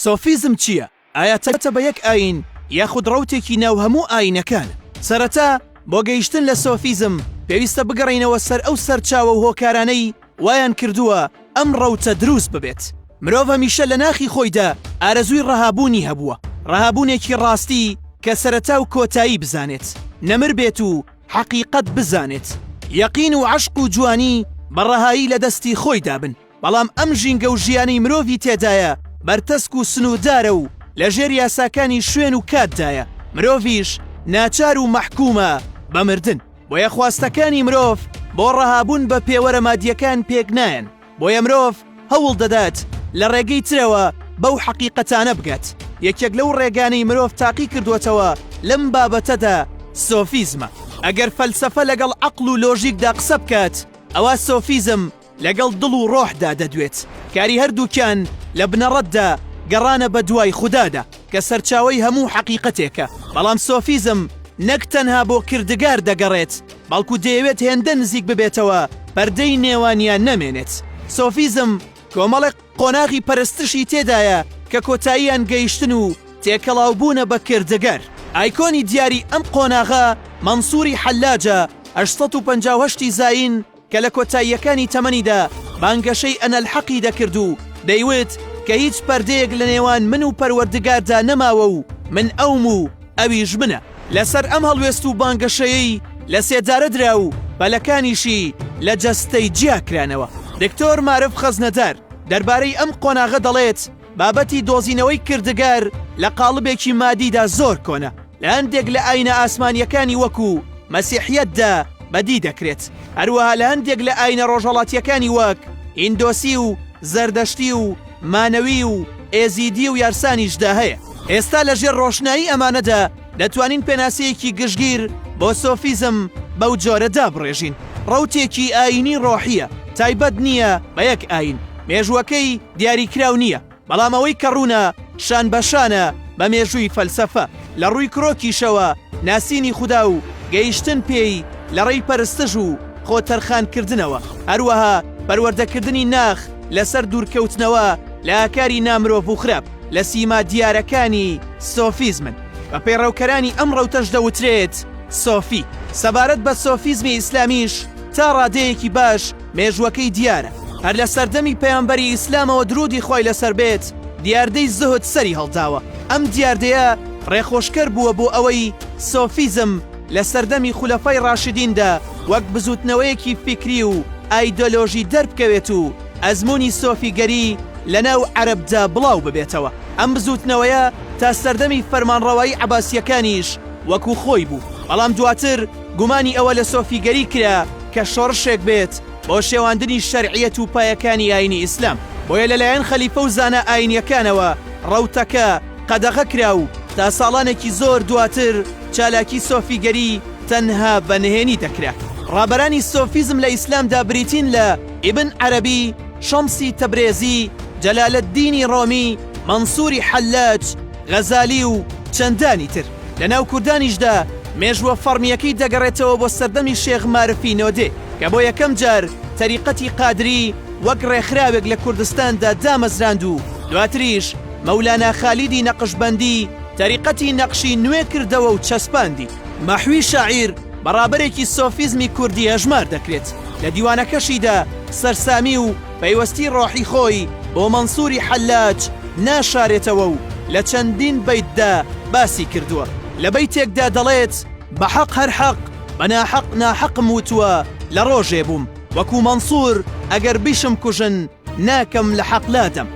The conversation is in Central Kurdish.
سۆفیزم چییە؟ ئایا تایبەتە بە یەک ئایین یاخود ڕەوتێکی ناو هەموو ئایینەکانە؟ سەرەتا بۆ گەیشتن لە سۆفیزم پێویستە بگەڕێینەوە سەر ئەو سەرچاوە و هۆکارانەی وایان کردووە ئەم ڕەوتە دروست ببێت. مرۆڤ هەمیشە لە ناخی خۆیدا ئارەزووی ڕەهابوونی هەبووە، ڕەهابوونێکی ڕاستی کە سەرەتا و کۆتایی بزانێت، نەمر بێت و حەقیقەت بزانێت، یەقین و عەشق و جوانی بە ڕەهایی لە دەستی خۆیدا بن. بەڵام ئەم ژینگە و ژیانەی مرۆڤی تێدایە بەرتەسک و سنووردارە و لەژێر یاساکانی شوێن و کاتدایە، مرۆڤیش ناچار و مەحکومە بە مردن. بۆیە خواستەکانی مرۆڤ بۆ ڕەهابوون بە پێوەرە مادییەکان پێک نایەن، بۆیە مرۆڤ هەوڵ دەدات لە ڕێگەی ترەوە بەو حەقیقەتانە بگات. یەکێک لەو ڕێگانەی مرۆڤ تاقی کردووەتەوە لەم بابەتەدا سۆفیزمە. ئەگەر فەلسەفە لەگەڵ عەقڵ و لۆژیکدا قسە بکات، ئەوا سۆفیزم لەگەڵ دڵ و ڕۆحدا دەدوێت. کاری هەردووکیان لە بنەڕەتدا گەڕانە بە دوای خودادا کە سەرچاوەی هەموو حەقیقەتێکە. بەڵام سۆفیزم نەک تەنها بۆ کردگار دەگەڕێت، بەڵکو دەیەوێت هێندە نزیک ببێتەوە پەردەی نێوانیان نەمێنێت. سۆفیزم کۆمەڵێک قۆناغی پەرستشی تێدایە کە کۆتاییان گەیشتن و تێکەڵاوبوونە بە کردگار. ئایکۆنی دیاری ئەم قۆناغە مەنسوری حەلاجە، 858 ی زایین، کە لە کۆتاییەکانی تەمەنیدا بانگەشەی ئەنەلحەقی دەکرد و دەیوت کە هیچ پەردەیەک لە نێوان من و پەروەردگاردا نەماوە و من ئەوم و ئەویش منە. لەسەر ئەم هەڵوێست و بانگەشەیەی لە سێدارە درا و پەلەکانیشی لە جەستەی جیا کرانەوە. دکتۆر مارف خەزنەدار دەربارەی ئەم قۆناغە دەڵێت، بابەتی دۆزینەوەی کردگار لە قاڵبێکی مادیدا زۆر کۆنە، لە هەندێک لە ئایینە ئاسمانییەکانی وەکو مەسیحیەتدا بەدی دەکرێت، هەروەها لە هەندێک لە ئایینە ڕۆژهەڵاتییەکانی وەک هیندۆسی و زەردەشتی و مانەوی و ئێزیدی و یارسانیشدا هەیە. ئێستا لە ژێر ڕۆشنایی ئەمانەدا دەتوانین پێناسەیەکی گشتگیر بۆ سۆفیزم بەو جۆرە دابڕێژین، ڕەوتێکی ئایینی ڕۆحییە، تایبەت نییە بە یەک ئایین، مێژووەکەی دیاریکراو نییە، بەڵام ئەوەی کە ڕوونە شان بە شانە بە مێژووی فەلسەفە، لە ڕووی کرۆکیشەوە ناسینی خودا و گەیشتن پێی لە ڕێی پەرستش و خۆ تەرخانکردنەوە، هەروەها پەروەردەکردنی ناخ لەسەر دوورکەوتنەوە لە ئاکاری نامرۆڤ و خراپ، لە سیما دیارەکانی سۆفیزمن. بە پەیڕەوکەرانی ئەم ڕەوتەش دەوترێت سۆفی. سەبارەت بە سۆفیزمی ئیسلامیش تا ڕادەیەکی باش مێژووەکەی دیارە، هەر لە سەردەمی پەیامبەری ئیسلامەوە دروودی خوای لەسەر بێت دیاردەی زوهد سەری هەڵداوە، ئەم دیاردەیە ڕێخۆشکەر بووە بۆ ئەوەی سۆفیزم لە سەردەمی خولەفای ڕاشدیندا وەک بزووتنەوەیەکی فیکری و ئایدۆلۆژی دەربکەوێت و ئەزموونی سۆفیگەری لەناو عەرەبدا بڵاو ببێتەوە. ئەم بزووتنەوەیە تا سەردەمی فەرمانڕەوایی عەباسییەکانیش وەکو خۆی بوو، بەڵام دواتر گومانی ئەوە لە سۆفیگەری کرا کە شۆڕشێک بێت بۆ شێواندنی شەرعیەت و پایەکانی ئاینی ئیسلام، بۆیە لەلایەن خەلیفە و زانا ئاینییەکانەوە ڕەوتەکە قەدەغە کرا و تا ساڵانێکی زۆر دواتر چالاکی سۆفیگەری تەنها بە نهێنی دەکرا. ڕابەرانی سۆفیزم لە ئیسلامدا بریتین لە، ئیبن عەرەبی، شەمسی تەبرێزی، جەلالەدینی ڕۆمی، مەنسوری حەلاج، غەزالی و چەندانی تر. لە ناو کوردانیشدا مێژووە فەڕمییەکەی دەگەڕێتەوە بۆ سەردەمی شێخ مارفی نۆدێ کە بۆ یەکەم جار تەریقەتی قادری وەک ڕێکخراوێک لە کوردستاندا دامەزراند و دواتریش مەولانا خالیدی نەقشبەندی تەریقەتی نەقشی نوێ کردەوە و چەسپاندی. مەحوی شاعیر بە ڕابەرێکی سۆفیزمی کوردی هەژمار دەکرێت، لە دیوانەکەشیدا سەرسامی و پەیوەستی ڕۆحی خۆی بۆ مەنسوری حەلاج ناشارێتەوە و لە چەندین بەیتدا باسی کردووە. لە بەیتێکدا دەڵێت، بە حەق هەر حەق، بە ناحەق ناحەقم وتووە، لە ڕۆژێ بووم وەکوو مەنسوور، ئەگەر بیشم کوژن ناکەم لە حەق لادەم.